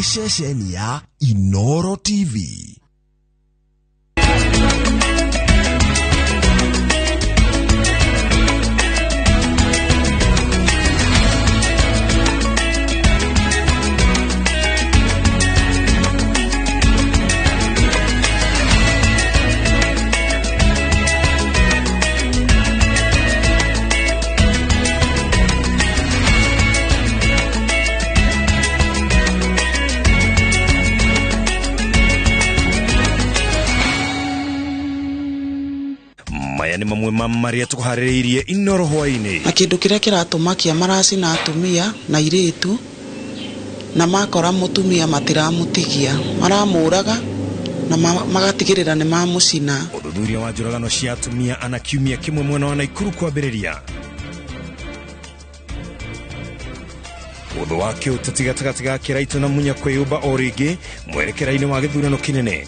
Ceceni ya Inoro TV. Maya nĩ mamwe ma marĩa tũkũharĩrĩirie Inoro hwaĩ-inĩ. Na kĩndũ kĩrĩa kĩratũmakia maracina atumia na airĩtu, na makora mũtumia matiramũtigia, maramũraga na magatigĩrĩra nĩ mamũcina. Ũthuthuria wa njũragano cia atumia ana kiumia kĩmwe mwena wa Naikuru kwambĩrĩria. Ũthũ wa kĩũteti gatagatĩ ga Kĩraitũ na Munya kwĩyũmba o rĩngĩ mwerekera-inĩ wa gĩthurano kĩnene.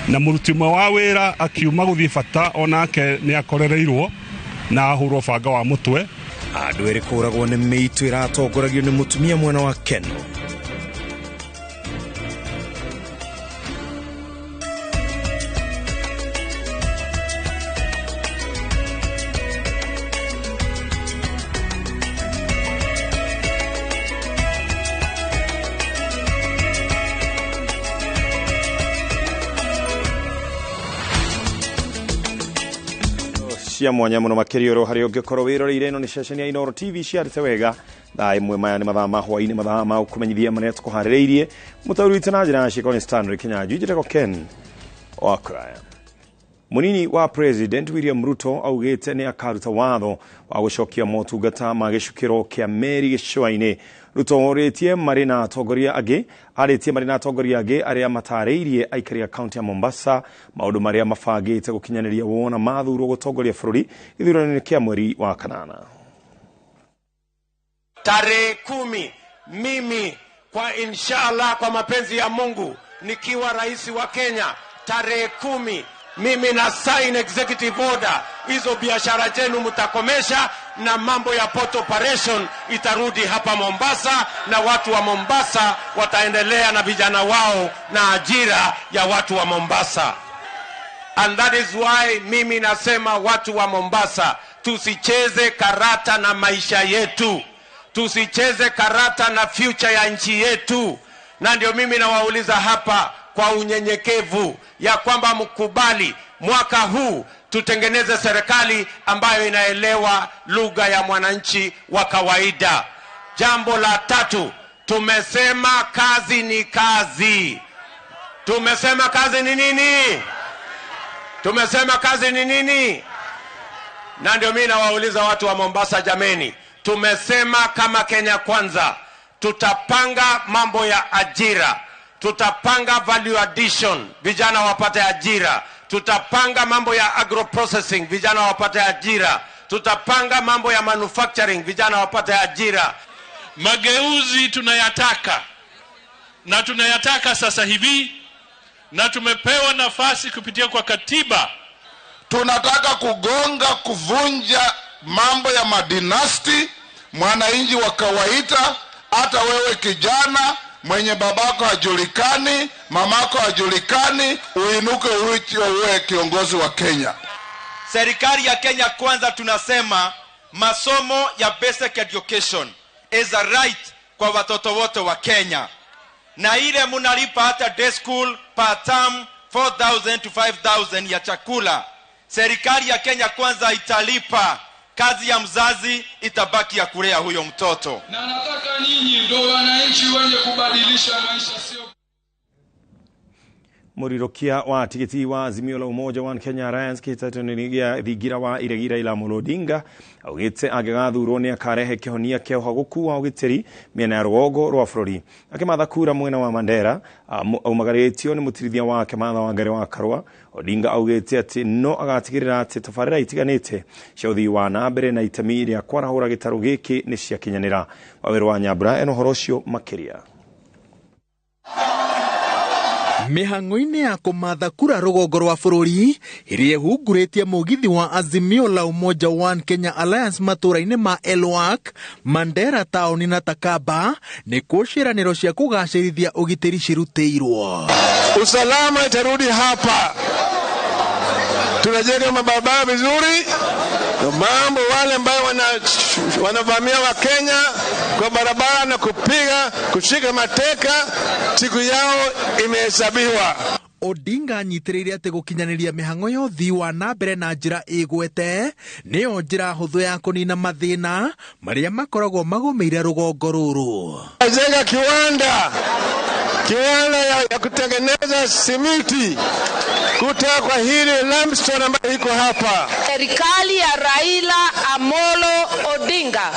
Na mũruti ũmwe wa wĩra akiuma gũthiĩ bata onake nĩ akorereirwo na ahũrwo banga wa mũtwe. Andũ erĩ kũragwo nĩ mĩitũ ĩratongoragio nĩ mũtumia mwena wa Keno. Cia mwanya muno makiria oro harĩa ũngĩkorwo wĩroreire. Ĩno nĩ ceceni ya Inoro TV ciarĩte wega thaa ĩmwe. Maya nĩ mathaa ma hwaĩ-inĩ, mathaa ma gũkũmenyithia marĩa tũkũharĩrĩirie. Mũtaũri witũ na njĩra ya ciĩko nĩ Stanley Kinyanjui, njĩtagwo Ken Wakuraya. Munini wa President William Ruto augĩte nĩ akaruta watho wa gũcokia motungata ma gĩcukĩro kĩa meri gĩcũa-inĩ. Ruto orĩtie marĩ na atongoria angĩ arĩtie marĩ na atongoria angĩ arĩa matarĩirie aikari a kaunti ya Mombasa maũndũ marĩa mabangĩte gũkinyanĩria wona mathurwo gũtongoria bũrũri gĩthurano-inĩ kĩa mweri wa kanana. Tarehe 10 mimi kwa inshallah, kwa mapenzi ya Mungu, nikiwa rais wa Kenya, tarehe 10 mimi na sign executive order, hizo biashara zenu mtakomesha na mambo ya port operation itarudi hapa Mombasa, na watu wa Mombasa wataendelea na vijana wao na ajira ya watu wa Mombasa. And that is why mimi nasema watu wa Mombasa, tusicheze karata na maisha yetu, tusicheze karata na future ya nchi yetu. Na ndio mimi nawauliza hapa kwa unyenyekevu ya kwamba mkubali mwaka huu tutengeneze serikali ambayo inaelewa lugha ya mwananchi wa kawaida. Jambo la tatu, tumesema kazi ni kazi. Tumesema kazi ni nini? Tumesema kazi ni nini? Na ndio mimi nawauliza watu wa Mombasa, jameni, tumesema kama Kenya Kwanza tutapanga mambo ya ajira, tutapanga value addition, vijana wapate ajira, tutapanga mambo ya agro processing, vijana wapate ajira, tutapanga mambo ya manufacturing, vijana wapate ajira. Mageuzi tunayataka na tunayataka sasa hivi, na tumepewa nafasi kupitia kwa katiba. Tunataka kugonga, kuvunja mambo ya madinasti, mwananchi wa kawaida, hata wewe kijana mwenye babako hajulikani, mamako hajulikani, uinuke uwe kiongozi wa Kenya. Serikali ya Kenya Kwanza tunasema masomo ya basic education is a right kwa watoto wote wa Kenya. Na ile munalipa hata day school per term 4,000 to 5,000 ya chakula, serikali ya Kenya Kwanza italipa. Kazi ya mzazi itabaki ya kulea huyo mtoto. Na nataka nyinyi ndio wananchi wenye kubadilisha maisha, sio Mũrirũkia wa tigiti wa Azimio la Umoja One Kenya Alliance kĩhĩtahĩtano gĩa thingira wa iregi Raila Amolo Odinga augĩte angĩgathurwo nĩ akarehe kĩhonia kĩa ũhagũku wa ũgitĩri mĩena ya rũgongo rwa bũrũri. Akĩmatha kura mwena wa Mandera aumagarĩtio nĩ mũtirithia wake Martha Wangari wa Karua, Odinga augĩte atĩ no agatigĩrĩra atĩ tabarĩra itiganĩte cia ũthii wa na mbere na itemi rĩa kwarahũra gĩtarũ gĩkĩ nĩ ciakinyanĩra. Wawĩra wa Nyambura ena ũhoro ũcio makĩria. Mĩhang'o-inĩ ya kũmatha kura rũgongo rwa bũrũri ĩrĩa ĩhungurĩtie mũgithi wa Azimio la Umoja One Kenya Alliance matũũra-inĩ ma Elwak, Mandera taũni na Takaba nĩkuo ciĩranĩro cia kũgacĩrithia ũgitĩri cirutĩirwo. Usalama itarudi hapa, tunajenga mabarabara vizuri. Mambo wale ambayo wanavamia wa Kenya kwa barabara na kupiga kushika mateka, siku yao imehesabiwa. Odinga anyitĩrĩire atĩ gũkinyanĩria mĩhang'o ya ũthii wa na mbere na njĩra ĩgwete nĩyo njĩra hũthũ ya kũnina mathĩna marĩa makoragwo magũmĩire rũgongo rũrũ. Jenga kiwanda ya kutengeneza simiti kutoka kwa hili limestone ambayo iko hapa. Serikali ya Raila Amolo Odinga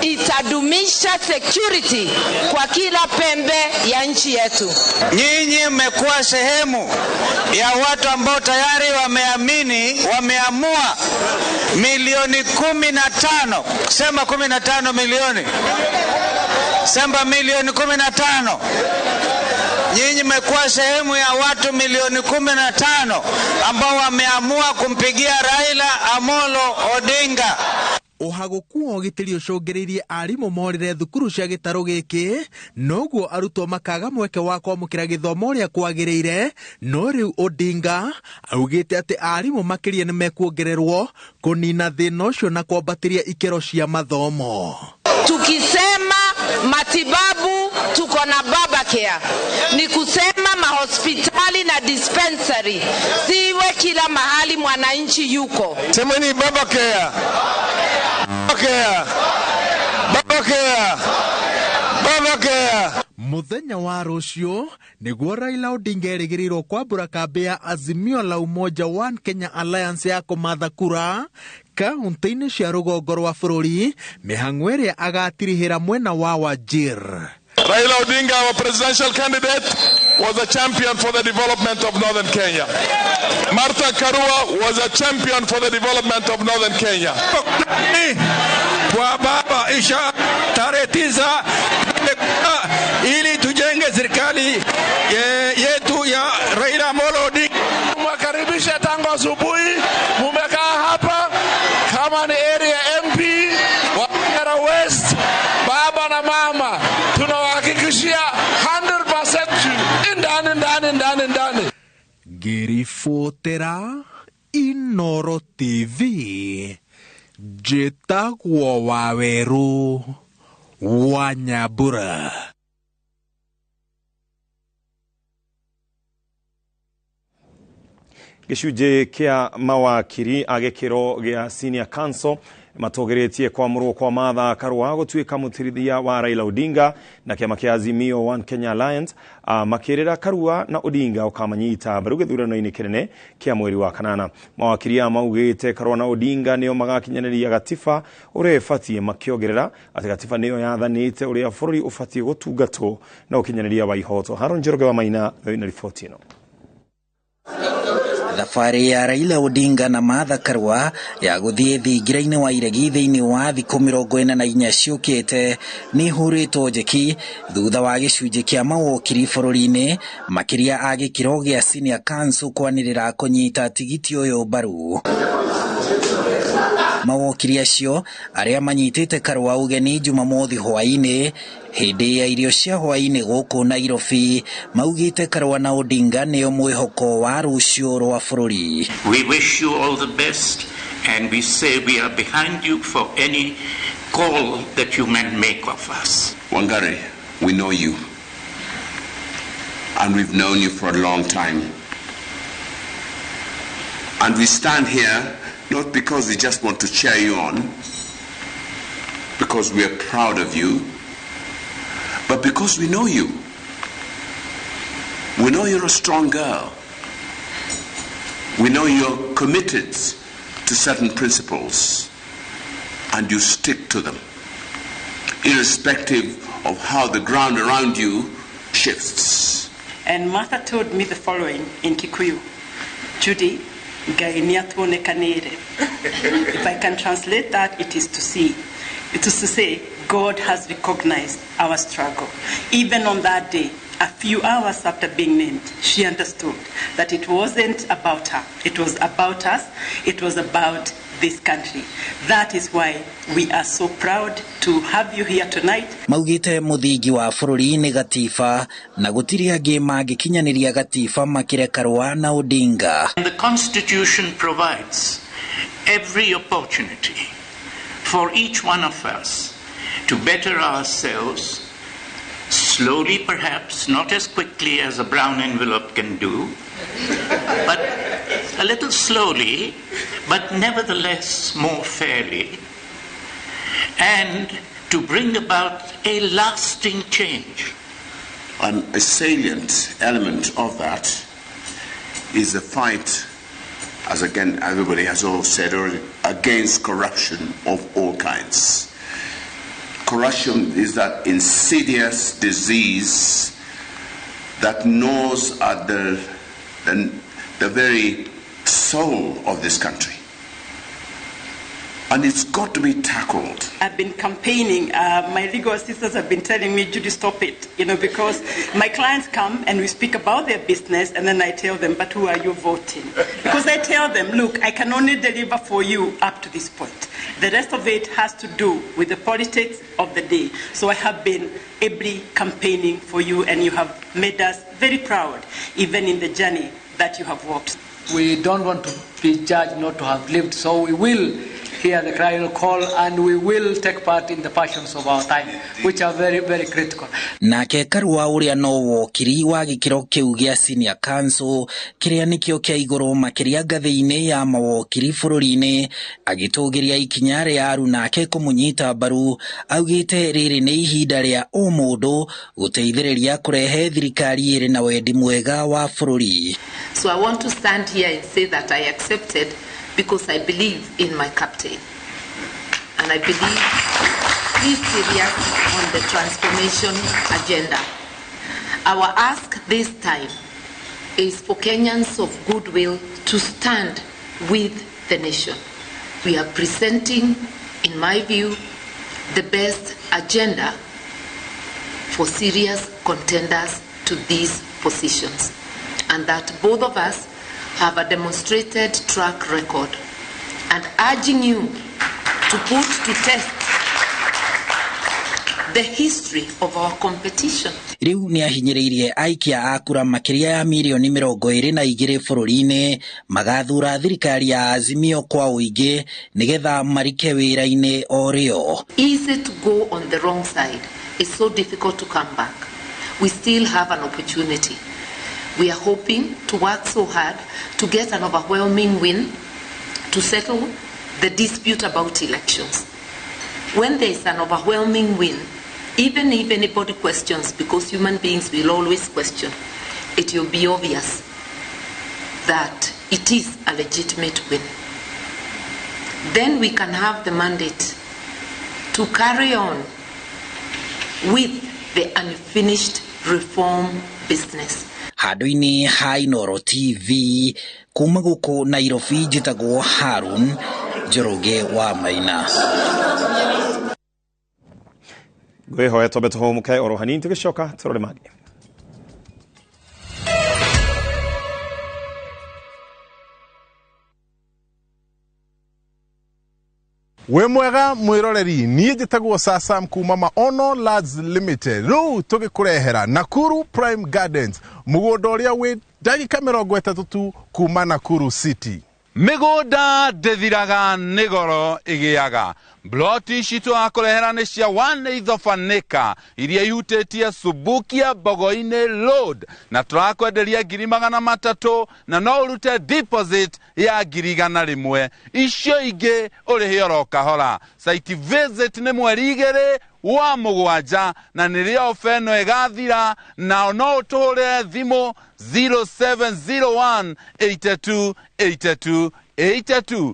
itadumisha security kwa kila pembe ya nchi yetu. Nyinyi mmekuwa sehemu ya watu ambao tayari wameamini, wameamua milioni 15, sema 15 milioni, sema milioni 15. Nyinyi mmekuwa sehemu ya watu milioni 15 ambao wameamua kumpigia Raila Amolo Odinga. Ũhagũku wa ũgitĩri ũcũngĩrĩirie arimũ morĩre thukuru cia gĩtarũ gĩkĩ noguo arutwo makaga mweke wa kwamũkĩra gĩthomo ũrĩa kwagĩrĩire. No rĩu Odinga augĩte atĩ arimũ makĩria nĩmekuongererwo kũnina thĩna ũcio na kwambatĩria ikĩro cia mathomo. Tukisema matibabu tuko na baba care, ni kusema mahospitali na dispensary siwe kila mahali mwananchi yuko. Semeni baba care. Baba care. Baba care. Baba care. Muthenya wa rũciũ nĩguo Raila Odinga erĩgĩrĩirwo kwambũra kambĩ ya Azimio la Umoja One Kenya Alliance ya kũmatha kura kaunti-inĩ cia rũgongo rwa bũrũri, mĩhang'o ĩrĩa agatirihĩra mwena wa Wajir. Raila Odinga, our presidential candidate, was a champion for the development of northern Kenya. Martha Karua was a champion for the development of northern Kenya. Kwa baba isha tarehe 9 ili tujenge serikali yetu ya Raila Amolo Odinga. Mwakaribisha tangu asubuhi, mumekaa hapa kama ni area MP wa Mandera West, baba na mama tunawahakikishia 100% ndani ndani ndani ndani. Ngĩribotera Inoro TV njĩtagwo Wawerũ wa Nyambura. Gĩcunjĩ kĩa mawakiri a gĩkĩro gĩa Senior Counsel matogeretie kwamũrwo kwa Martha Karua gũtuĩka mũtirithia wa Raila Odinga na kĩama kĩa Azimio One Kenya Alliance, makĩrĩra Karua na Odinga ũkamanyita mbaru gĩthurano-inĩ kĩnene kĩa mweri wa kanana. Mawakiri aya maugĩte Karua na Odinga nĩo magakinyanĩria gatiba ũrĩa ĩbatiĩ, makĩongerera atĩ gatiba nĩyo yathanĩte ũrĩa bũrũri ũbatiĩ gũtungatwo na ũkinyanĩria wa ihoto. Haron Njoroge wa Maina na riboti ĩno. Thabarĩ ya Raila Odinga na Martha Karua ya gũthiĩ thingira-inĩ wa iregi thĩinĩ wa thikũ 44 ciũkĩte nĩ ihũrĩtwo njeki thutha wa gĩcunjĩ kĩa mawokiri bũrũri-inĩ makĩria a gĩkĩro gĩa Senior Counsel kwanĩrĩra kũnyita tigiti ũyũ mbaru. Mawokiri acio arĩa manyitĩte Karua ũgeni Jumamothi hwaĩ-inĩ hĩndĩ ya irio cia hwaĩ-inĩ gũkũ Nairobi maugĩte Karua na Odinga nĩo mwĩhoko wa rũciũ rwa bũrũri. We wish you all the best and we say we are behind you for any call that you may make of us. Wangari, we know you and we've known you for a long time, and we stand here not because we just want to cheer you on, because we are proud of you, but because we know you. We know you're a strong girl. We know you're committed to certain principles, and you stick to them, irrespective of how the ground around you shifts. And Martha told me the following in Kikuyu: Judy, Ngai nĩatuonekanĩire. If I can translate that, it is to see. It is to say, God has recognized our struggle. Even on that day, A few hours after being named, she understood that it wasn't about her. It was about us. It was about this country. That is why we are so proud to have you here tonight. Maugite muthingi wa bururi ni gatiba na gutiri angi mangikinyaniria gatiba makire Karua na Odinga. The Constitution provides every opportunity for each one of us to better ourselves, slowly perhaps, not as quickly as a brown envelope can do, but a little slowly, but nevertheless more fairly, and to bring about a lasting change. And a salient element of that is the fight, as again everybody has all said already, against corruption of all kinds. Corruption is that insidious disease that gnaws at the very soul of this country. And it's got to be tackled. I've been campaigning. My legal assistants have been telling me, Judy, stop it. You know, because my clients come and we speak about their business, and then I tell them, but who are you voting? Because I tell them, look, I can only deliver for you up to this point. The rest of it has to do with the politics of the day. So I have been ably campaigning for you, and you have made us very proud, even in the journey that you have walked. We don't want to be judged not to have lived, so we will hear the crying call and we will take part in the passions of our time, which are very, very critical. Nake Karua uria no wokiri wa gikiro kiu gia senior council kiria nikio kia iguru makiria ngathi-ini ya mawokiri bururi-ini agitugiria ikinya ria arunake kumunyita mbaru augite riri ni ihinda ria o mundu guteithiriria kurehe thirikari iri na wendi mwega wa bururi. So I want to stand here and say that I accepted because I believe in my captain. And I believe he's serious on the transformation agenda. Our ask this time is for Kenyans of goodwill to stand with the nation. We are presenting, in my view, the best agenda for serious contenders to these positions, and that both of us have a demonstrated track record, and urging you to put to test the history of our competition. Riu ni ahinyiriirie aikia a kura makiria ya mirioni 22 bururi-ini magathura thirikari ya Azimio kwa uingi nigetha marike wira-ini o rio. Easy to go on the wrong side. It's so difficult to come back. We still have an opportunity. We are hoping to work so hard to get an overwhelming win to settle the dispute about elections. When there is an overwhelming win, even if anybody questions, because human beings will always question, it will be obvious that it is a legitimate win. Then we can have the mandate to carry on with the unfinished reform business. Handu-ini ha Inooro TV kuma guku Nairobi njitagwo Harun Njoroge wa Maina. Ngwihoya twambe tuhumuke oro hanini tugicoka turore mangi. We mwega mwiroreri niĩ njĩtagwo Sasam kuma Maono Lads Limited rĩu tũgĩkũrehera Nakuru Prime Gardens mũgũnda ũrĩa wĩ ndagĩka 30 tu kuma Nakuru City. Mĩgũnda ndĩthiraga nĩ goro ĩgĩaga. Bloti ici tũrakũrehera nĩ cia 1/8 iria ihutĩtie Subukia Mbogo-inĩ Road na tũrakwenderia 300,000 na no ũrute deposit ya 100,000. Icio ingĩ ũrĩhe oro kahora. Site visit nĩ mweri 2 wa 7 na nĩrĩo ofa ĩno ĩgathira, na no ũtũhũrĩre thimũ 0701 82 82 82.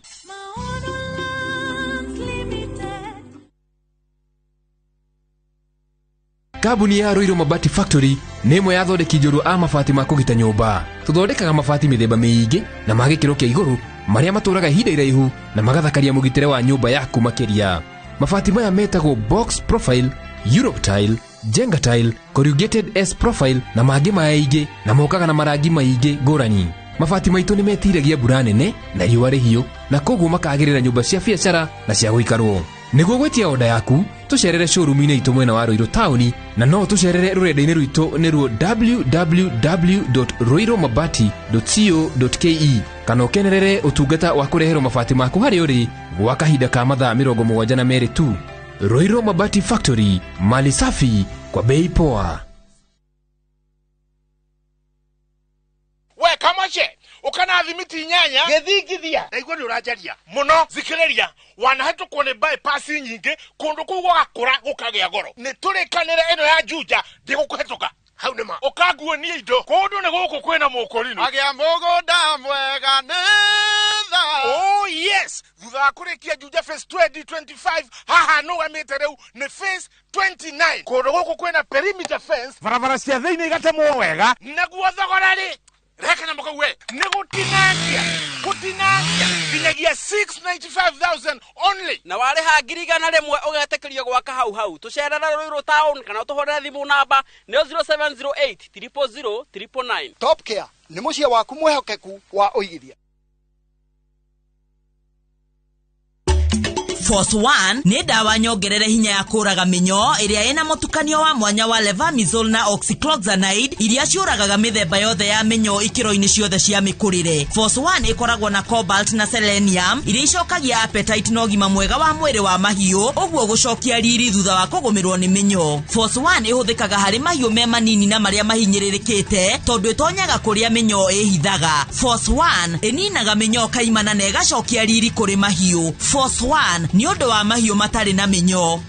Kambuni ya Ruiru Mabati Factory nĩ ĩmwe ya athondeki njorua a mabati ma kũgita nyũmba. Tũthondekaga mabati mĩthemba mĩingĩ na ma gĩkĩro kĩa igũrũ marĩa matũraga ihinda iraihu na magathakaria mũgitĩre wa nyũmba yaku makĩria. Mabati maya metagwo box profile Europe tile, Jenga tile, corrugated S profile na mangĩ maingĩ, na mokaga na marangi maingĩ ngũrani. Mabati maitũ nĩ metiragia mbura nene na riũa rĩhiũ, na koguo makagĩrĩra nyũmba cia biacara na cia gũikarwo. Nĩguo gwĩtia oda yaku, tũcerere showroom-inĩ itũ mwena wa Ruiru taũni, na no tũcerere rũrenda-inĩ rwitũ nĩruo www.ruirumabati.co.ke, kana ũkenerere ũtungata wa kũreherwo mabati maku harĩa ũrĩ gwa kahinda ka mathaa 72 tu. Ruiru Mabati Factory, mali safi kwa bei poa. We kamache ukana thimiti inyanya githingithia ndaigua ni uranjaria muno thikiriria wanahetũkwo nĩ bypass nyingĩ kũndũ kũu gũgakũra gũkagĩa goro nĩ tũrĩkanĩre ĩno ya Juja ndĩgũkũhetũka hau nĩ ma ũkanguonia indo kũndũ nĩ gũkũ kwĩna mũkũrinũ agĩa mũgũnda mwega nĩ tha. Oh yes, thutha wa kũrĩkia Juja phase 2025 haha nũgamĩte rĩu nĩ phase 29 kũndũ gũkũ kwĩna perimeter fence, barabara cia thĩinĩ igatemwo wega, naguo thogora rĩ reka na makawe nĩ gũtinangia gũtinangia nginyagia 695,000 only, na warĩha 100,000 ũgetĩkĩrio gwaka hau hau. Tũcerere Ruiru town kana ũtũhũrĩre thimũ namba nĩyo 0708 000 999. Top Care nĩ mũciĩ waku mwĩhokeku wa ũigithia. Force 1 nĩ ndawa nyongerere hinya ya kũraga mĩnyoo ĩrĩa ĩna mũtukanio wa mwanya wa levamisole na oxycloxanide iria ciũragaga mĩthemba yothe ya mĩnyoo ikĩro-inĩ ciothe cia mĩkũrĩre. Force 1 ĩkoragwo na cobalt na selenium iria icokagia appetite na ũgima mwega wa mwĩrĩ wa mahiũ, ũguo gũcokia riri thutha wa kũgũmĩrwo nĩ mĩnyoo. Force 1 ĩhũthĩkaga harĩ mahiũ me manini na marĩa mahinyĩrĩrĩkĩte tondũ ĩtonyaga kũrĩa mĩnyoo ĩhithaga. Force 1 ĩninaga mĩnyoo kaimana na ĩgacokia riri kũrĩ mahiũ. Force 1 nĩ ũndũ wa mahiũ matarĩ na mĩnyoo.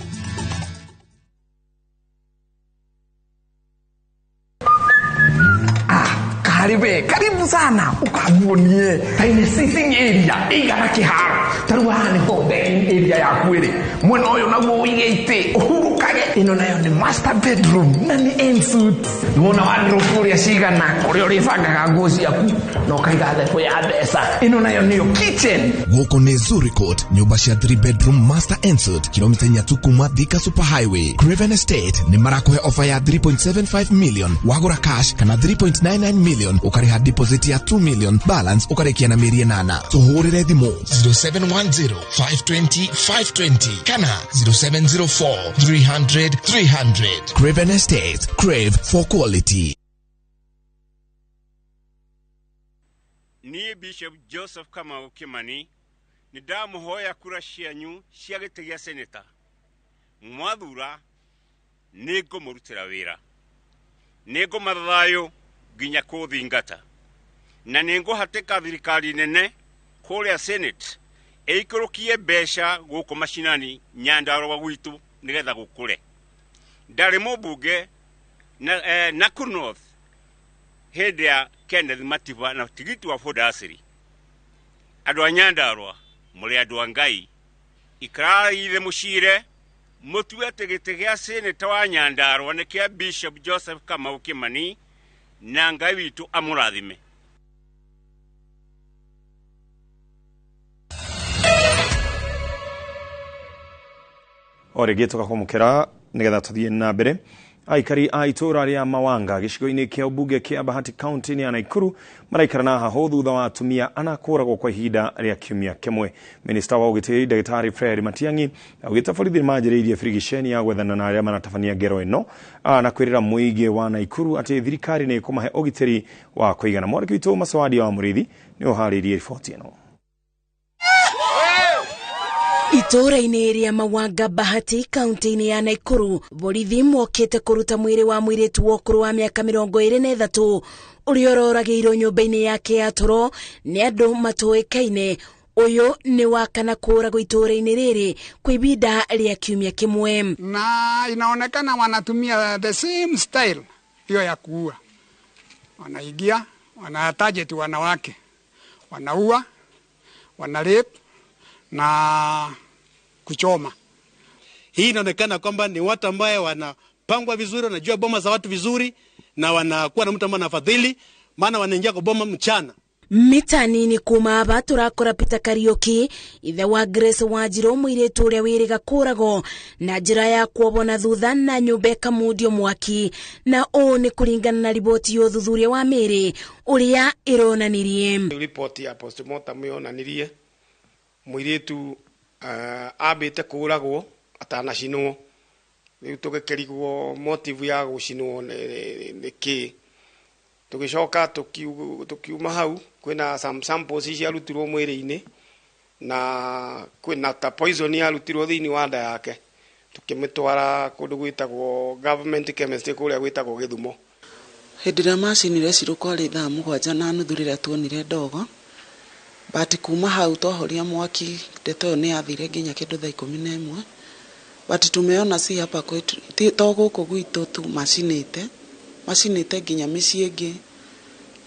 Karibe, karibu sana ukaguonie taine sitting area igana kiharo taru haha niho decking area yaku ĩrĩ mwena ũyũ naguo ũige itĩ ũhurũkage. Ĩno nayo nĩ master bedroom na nĩ en suite. Nĩwona wardrobe ũrĩa cigana kũrĩa ũrĩbangaga nguo ciaku na ũkaiga thebũ ya mbeca. Ĩno nayo nĩyo kitchen. Gũkũ nĩ Zuri Court, nyũmba cia 3 bedroom master en suite, kilomita 4 tu kuma Thika Super Highway. Craven Estate nĩ marakũhe offer ya 3.75 million wagũra cash kana 3.99 million ũkarĩha deposit ya 2 million, balance ũkarĩkia na mĩeri 8. Tũhũrĩre thimũ 0710 520 520 kana 0704 300 300. Craven Estate, crave for quality. Niĩ Bishop Joseph Kamau Kimani nĩ ndamũhoya kura cianyu cia gĩtĩ gĩa seneta. Mwathura nĩ ngũmũrutĩra wĩra, nĩ ngũmatha thayũ nginya kũthingata, na nĩ ngũhatĩka thirikari nene kũrĩa Senate ĩikũrũkie mbeca gũkũ macinani Nyandarũa gwitũ nĩgetha gũkũre. Ndarĩ mũmbunge na Nakuru North hĩndĩ ya Kenneth Matiba na tigiti wa Ford Asiri. Andũ a Nyandarũa mũrĩ andũ a Ngai, ikarai thĩ mũcire mũtue atĩ gĩtĩ gĩa seneta wa Nyandarũa nĩ kĩa Bishop Joseph Kamau Kimani, na Ngai witũ amũrathime. O rĩngĩ tũgakwamũkĩra nĩgetha tũthiĩ na mbere. Aikari a itũra rĩa Mawanga gĩcigo-inĩ kĩa ũmbunge kĩa Bahati kaunti-inĩ ya Nakuru maraikara na hahũ thutha wa atumia ana kũragwo kwa ihinda rĩa kiumia kĩmwe. Minista wa ũgitĩri Ndagĩtarĩ Fred Matiang'i augĩte borithi nĩmanjĩrĩirie birigiceni ya gwethana na arĩa maratabania ngero ĩno na kwĩrĩra mũingĩ wa Nakuru atĩ thirikari nĩ ĩkũmahe ũgitĩri wa kũigana. Mwandĩki witũ Macawadi wa Mũrĩithi nĩ ũharĩirie riboti ĩno. Itũũra-inĩ rĩa Mawanga Bahati kaunti-inĩ ya Nakuru, borithi mokĩte kũruta mwĩrĩ wa mũirĩtu wa ũkũrũ wa mĩaka 23 ũrĩa ũroragĩirwo nyũmba-inĩ yake ya toro nĩ andũ matũĩkaine. Ũyũ nĩ wa kana kũũragwo itũũra-inĩ rĩrĩ kwa ibinda rĩa kiumia kĩmwe. Na inaonekana wanatumia the same style hiyo ya kuua. Wanaingia, wana target wanawake, wanaua, wana rape na kuchoma. Hii inaonekana kwamba ni watu ambaye wanapangwa vizuri, wanajua boma za watu vizuri, na wanakuwa na mtu ambaye anafadhili, maana wanaingia kwa boma mchana. Mita nini kuma aba turakora Peter Kariuki ithe wa Grace Wanjiru mũirĩtu ũrĩa wĩrĩga kũragwo na njĩra ya kuobwo na thutha na nyũmba ĩkamundio mwaki, na ũũ nĩ kũringana na riboti ya ũthuthuria wa mĩĩrĩ ũrĩa ĩronanirie. Riboti ya postmortem yonanirie mũirĩtu ambĩte kũragwo atanacinwo. Rĩu tũgĩkĩrigwo motive ya gũcinwo nĩ kĩ. Tũgĩcoka tũkiuma hau kwĩna some samples ciarutirwo mwĩrĩ-inĩ na kwĩna ta poison yarutirwo thĩinĩ wa nda yake, tũkĩmĩtwara kũndũ gwĩtagwo government chemistry kũrĩa gwĩtagwo Gĩthumo. Hĩndĩ ĩrĩa macinire Cirũ kwarĩ 7:30 rĩrĩa tuonire ndogo, but kuma hau twahoria mwaki ndeto ĩyo nĩ yathire nginya kĩndũ 11:00, but tumeona si hapa kwetu, to gũkũ gwitũ tu macinĩte nginya mĩciĩ ĩngĩ,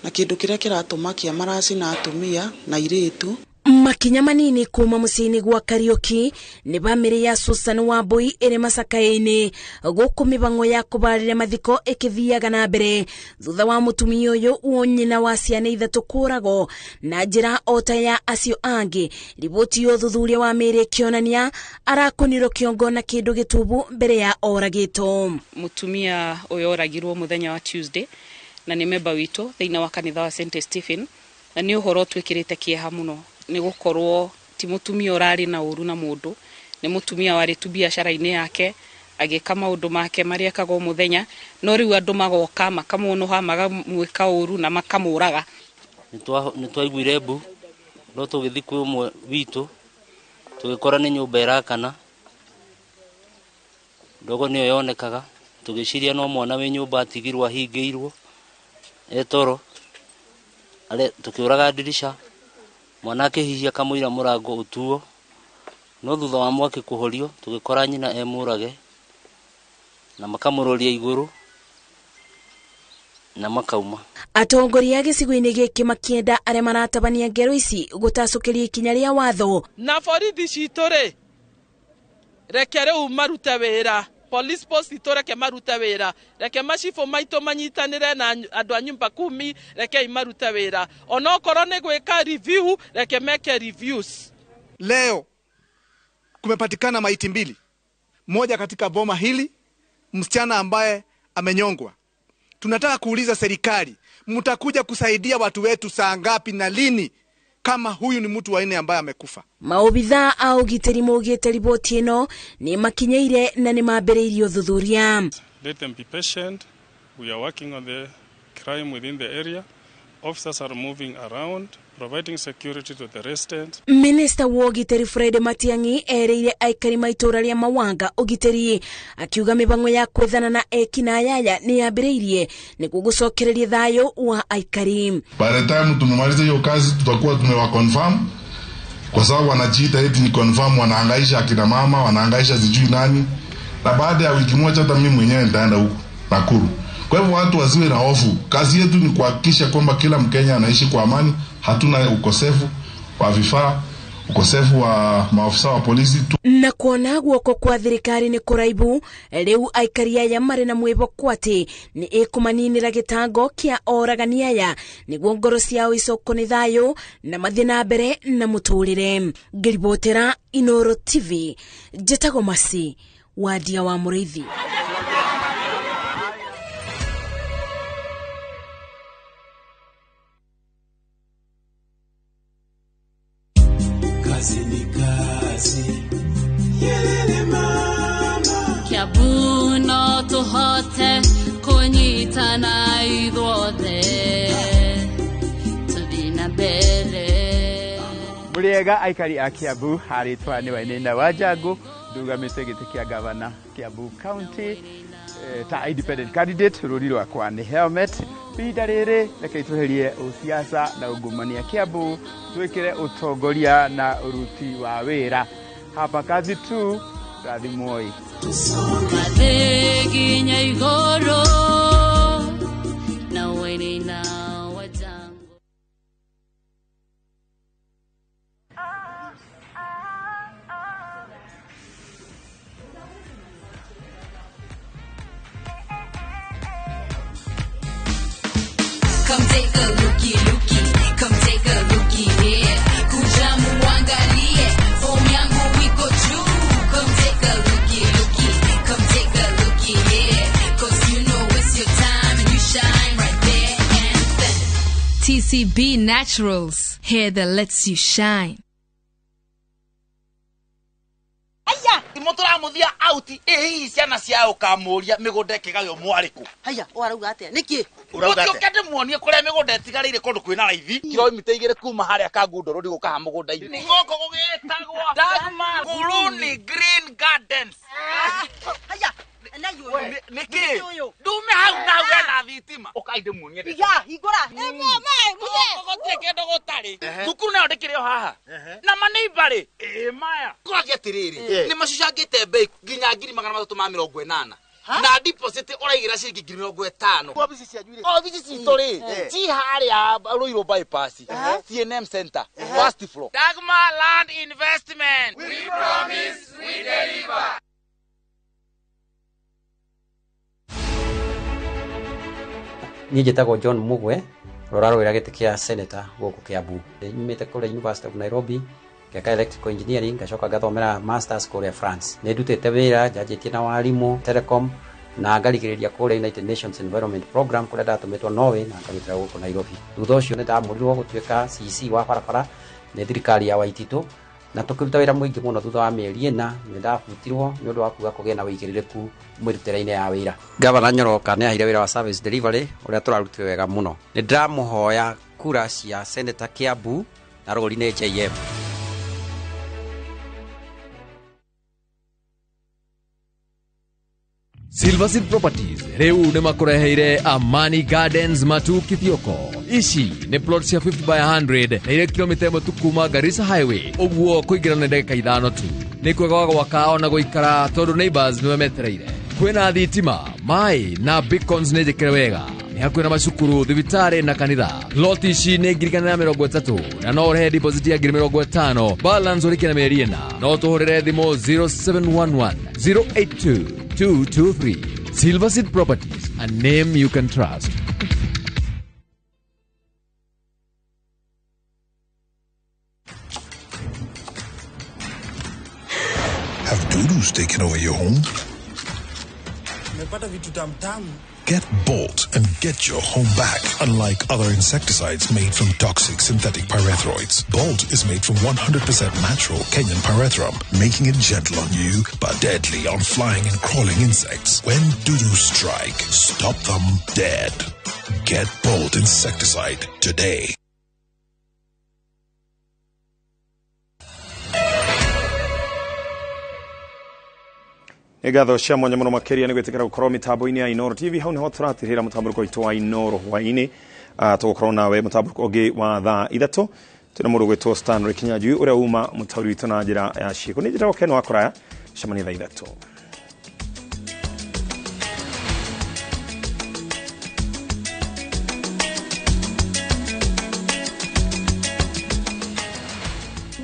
na kĩndũ kĩrĩa kĩratũmakia maracina atumia na airĩtu. Makinya manini kuma mũciĩ-inĩ gwa Kariuki nĩ bamĩrĩ ya Susan Wambui ĩrĩ Macakaĩ-inĩ, gũkũ mĩbango ya kũbarĩra mathiko ĩkĩthiaga na mbere thutha wa mũtumia ũyũ nyina wa ciana 3 kũragwo na njĩra o ta ya acio angĩ. Riboti ya ũthuthuria wa mĩĩrĩ ĩkĩonania arakũnirwo kĩongo na kĩndũ gĩtubu mbere ya oragĩtwo. Mũtumia ũyũ oragirwo mũthenya wa Tuesday na nĩ memba witũ thĩinĩ wa kanitha wa St Stephen, na nĩ ũhoro twĩkĩrĩte kĩeha mũno nĩ gũkorwo ti mũtumia ũrarĩ na ũru na mũndũ, nĩ mũtumia warĩ tu biacara-inĩ yake agĩka maũndũ make marĩa ekaga o mũthenya, no rĩu andũ magoka makamũnũha makamwĩka ũru na makamũraga. Nĩ twaiguire mbu no tũgĩthiĩ kwĩ ũmwe witũ tũgĩkora nĩ nyũmba ĩrakana, ndogo nĩyo yonekaga, tũgĩciria no mwana wĩ nyũmba atigirwo ahingĩirwo etoro, tũkĩũraga ndirisha mwana akĩhihia kamũira mũrango ũtuo, no thutha wa mwaki kũhorio tũgĩkora nyina emũrage na makamũroria igũrũ na makauma. Atongoria gĩcigo-inĩ gĩkĩ makĩenda arĩa maratabania ngero ici gũtacũkĩria ikinya rĩa watho. Na borithi citũ rĩ, reke rĩu marute wĩra, police post itũ reke marute wĩra, reke macibũ maitũ manyitanĩre na andũ a nyumba kumi, reke marute wĩra, onokorwo nĩ gwĩka review reke meke reviews. Leo kumepatikana maiti 2, moja katika boma hili, msichana ambaye amenyongwa. Tunataka kuuliza serikali, mtakuja kusaidia watu wetu saa ngapi na lini kama huyu ni mtu wa 4 ambaye amekufa? Maobitha a ũgitĩri maugĩte riboti ĩno nĩ makinyeire na nĩ mambĩrĩirie ũthuthuria. Let them be patient. We are working on the crime within the area. Officers are moving around providing security to the residents. Minister wa ũgitĩri Fred Matiang'i erĩire aikari ma itũũra rĩa Mawanga ũgitĩri akiuga mĩbango ya kwethana na ekinayaya nĩ yambĩrĩirie nĩguo gũcokereria thayũ wa aikari. By the time tumemaliza hiyo kazi tutakuwa tumewa confirm, kwa sababu wanajiita eti ni confirm, wanahangaisha akina mama, wanahangaisha sijui nani, na baada ya wiki moja hata mimi mwenyewe nitaenda huko Nakuru. Kwa hivyo watu wasiwe na hofu. Kazi yetu ni kuhakikisha kwamba kila Mkenya anaishi kwa amani, hatuna ukosefu wa vifaa, ukosefu wa maafisa wa polisi tu. Na kuona guoko kwa thirikari ni kuraibu, riu aikari aya mari na mwihoko ati ni ikumaninira gitango kia oragani aya niguo ngoro ciao icokwo ni thayu na mathie na mbere na muturire. Ngiribotera Inoro TV, njĩtagwo Masi Wadia wa Mũrĩithi. Kazi ni kazi, yelele mama. Kiambu no tũhote kũnyitana ithuothe tũthiĩ na mbere. Mũrĩega aikari a Kiambu, harĩtwa nĩ Wainaina wa Njangu, ndugamĩte gĩtĩ kĩa gavana Kiambu County ta independent candidate. Rũri rwakwa nĩ helmet. Ihinda rĩrĩ reke tweherie ũsiasa na ungumania Kiambu, twĩkĩre ũtongoria na ũruti wa wĩra. Hapa kazi tu, rathimwoi. Mathĩ nginya igũrũ na Wainaina wa Njangu. Come take a looky, looky. Come take KCB Naturals, hair that lets you shine. Aya, mũtũramuthia out ĩ hihi ciana cia ũkamũria mĩgũnda ĩkĩgaywo mwarĩkũ. Haya, ũrauga atĩa? Nĩkĩ? Ũrauga atĩa? Ndĩmuonie kũrĩa mĩgũnda ĩtigarĩire kũndũ kwĩna raithi kilomita 2 kuma harĩa Kangundo Road gũka ha mũgũnda-inĩ. Gũkũ gũgĩtagwo Dagmar Kuluni Green Gardens. Haya, nĩkĩ? Ndume hau na hau hena thitima. Ũkai ndĩmuonie. Iga, hingũra. Gũtirĩ kĩndũ gũtarĩ. Thukuru nayo ndĩkĩrĩ o haha. Na maneiba rĩ, ĩ maya. Kũrathiĩ atĩrĩrĩ, nĩ macucangĩte mbei nginya 380,000. Na deposit ũraigĩra ciringi 50,000. Obici cianyu rĩ? Obici citũ rĩ, ci harĩa Ruiru bypass, CNM Center, first floor. Dagmar Land Investment. We promise, we deliver. Niĩ njĩtagwo John Mugwe ũrarũĩra gĩtĩ kĩa senator gũkũ Kiambu. Nyumĩte kũrĩa University of Nairobi ngeka electrical engineering ngacoka ngathomera masters kũrĩa France. Nĩ ndutĩte wĩra njanjĩtie na warimũ telecom na ngarigĩrĩria kũrĩa United Nations Environment Program kũrĩa ndatũmĩtwo Norway na ngarutĩra gũkũ Nairobi. Thutha ũcio nĩ ndamũrirwo gũtuĩka CC wa barabara nĩ thirikari ya Waititũ na tũkĩruta wĩra mũingĩ mũno. Thutha wa mĩeri 4 nĩ ndabutirwo nĩ ũndũ wa kuga kũgĩa na wĩigĩrĩrĩku mĩrutĩre-inĩ ya wĩra. Gavana Nyoroka nĩ aheire wĩra wa service delivery ũrĩa tũrarutire wega mũno. Nĩ ndĩramũhoya kura cia Senator Kiambu na rũri nĩ JM. Silver Seed Properties rĩu nĩ makũreheire Amani Gardens Matu Kithioko. Ici nĩ plot cia 50 by 100 na irĩ kilomita 1 tu kuma Garissa Highway, ũguo kũingĩra nĩ ndagĩka 5 tu. Nĩ kwega wa gwaka ona gũikara tondũ neighbors nĩwe metereire. Kwĩna thitima, maĩ na beacons nĩ njĩkĩre wega. Nĩ hakuhĩ na macukuru, thibitarĩ na kanitha. Plot ici nĩ 130,000 na no ũrĩhe deposit ya 50,000, balance ũrĩkie na mĩeri 4. No tũhũrĩre thimũ 0711 082 223. Silver Seed Properties, a name you can trust. Have dudus taken over your home? Get Bolt and get your home back. Unlike other insecticides made from toxic synthetic pyrethroids, Bolt is made from 100% natural Kenyan pyrethrum, making it gentle on you but deadly on flying and crawling insects. When dudus strike, stop them dead. Get Bolt insecticide today. Nĩ ngatho cia mwanya mũno makĩria nĩ gwĩtĩkĩra gũkorwo mĩtambo-inĩ ya Inooro TV. Hau nĩho tũratirĩra mũtambũrũko witũ wa Inooro hwaĩ-inĩ. Tũgũkorwo nawe mũtambũrũko ũngĩ wa thaa 3. Twĩna mũndũ ũgwĩtwo Stanley Kinyanjui ũrĩa uma mũtaũri witũ na njĩra ya ciĩko. Nĩ njĩtagwo Ken wa Kũraya, cemania thaa 3.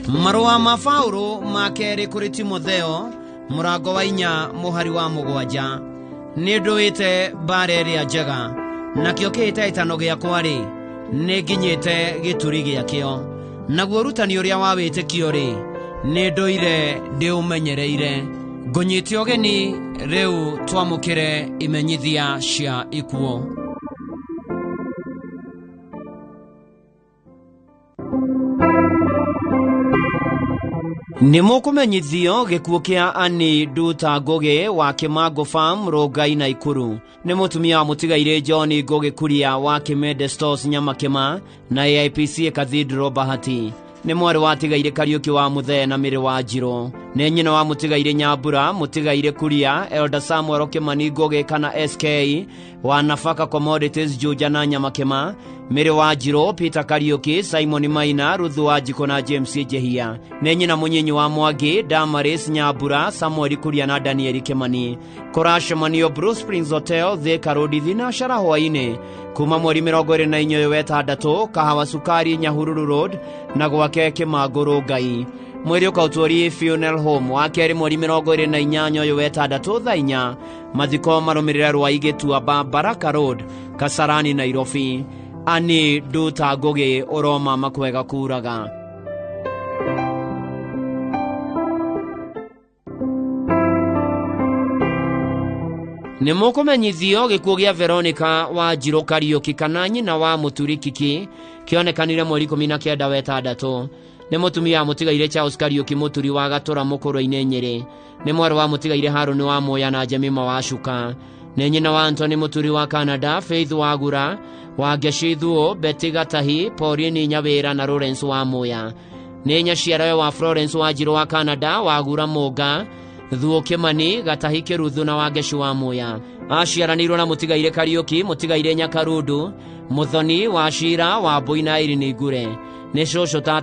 Marũa ma Paũlũ ma kerĩ kũrĩ Timotheo mũrango wa 4 mũhari wa 7. Nĩ ndũĩte mbara ĩrĩa njega, nakĩo kĩhĩtahĩtano gĩakwa-rĩ, nĩ nginyĩte gĩturi gĩakĩo. Naguo ũrutani ũrĩa wa wĩtĩkio-rĩ, nĩ ndũire ndĩũmenyereire. Ngũnyite ũgeni rĩu twamũkĩre imenyithia cia ikuũ. Nĩ mũkũmenyithio gĩkuũ kĩa Annie Nduta Ngũgĩ wa Kĩmango Farm, Rongai, Naikuru. Nĩ mũtumia wa mũtigairĩ John Ngũgĩ Kuria wa Kĩmende Stores, Nyamakĩma na AIPC Cathedral, Bahati. Nĩ mwarĩ wa tigairĩ Kariũki wa Mũthee na Mĩrĩ wa Njirũ. Nĩ nyina wa mũtigairĩ Nyambura, mũtigairĩ Kuria, Elder Samuel Kĩmani Ngũgĩ kana SK wa Nafaka Commodities, Juja na Nyamakĩma, Mĩrĩ wa Njirũ, Peter Kariũki, Simon Maina, Ruthu wa Njiko na James Njehia. Nĩ nyina mũnyinyi wa Mwangi, Damaris Nyambura, Samuel Kuria na Daniel Kĩmani. Kũracemanio Blue Springs Hotel, Thika Road, Thinashara hwaĩ-inĩ kuma mweri 24 ũyũ wetandatũ, Kahawa Sukari, Nyahururu Road na gwake Kĩmangũ Rongai. Mwĩrĩ ũkaũtwari Funeral Home wa kerĩ mweri 28 ũyũ wetandatũ thaa 4. Mathiko marũmĩrĩre Rwai Gĩtuamba, Baraka Road, Kasarani, Nairobi. Annie Nduta Ngũgĩ ũroma makwega kuraga. Nĩ mũkũmenyithio gĩkuũ gĩa Veronica Wanjirũ Kariũki kana nyina wa Mũturi Kiki kĩonekanire mweri 19 wa ĩtandatũ. Nĩ mũtumia wa mũtigaire Charles Kariũki Mũturi wa Gatũra Mũkũrwe-inĩ Nyĩrĩ. Nĩ mwarĩ wa mũtigaire Harũni wa Mũya na Jemima wa Cuka. Nĩ nyina wa Anthony Mũturi wa Canada, Faith Wagura, wa Ngeci Thuo, Betty Gatahi, Pauline Nyawĩra na Lawrence wa Mũya. Nĩ nyaciarawe wa Florence Wanjirũ wa Canada, Wagura Mũnga, Thuo Kĩmani, Gatahi Kĩruthu na Wangeci wa Mũya. Aciaranĩirwo na mũtigaire Kariũki, mũtigaire Nyakarundu, Mũthoni wa Cira, wa Mbũi na Irene Ngure. Nĩ cũcũ tata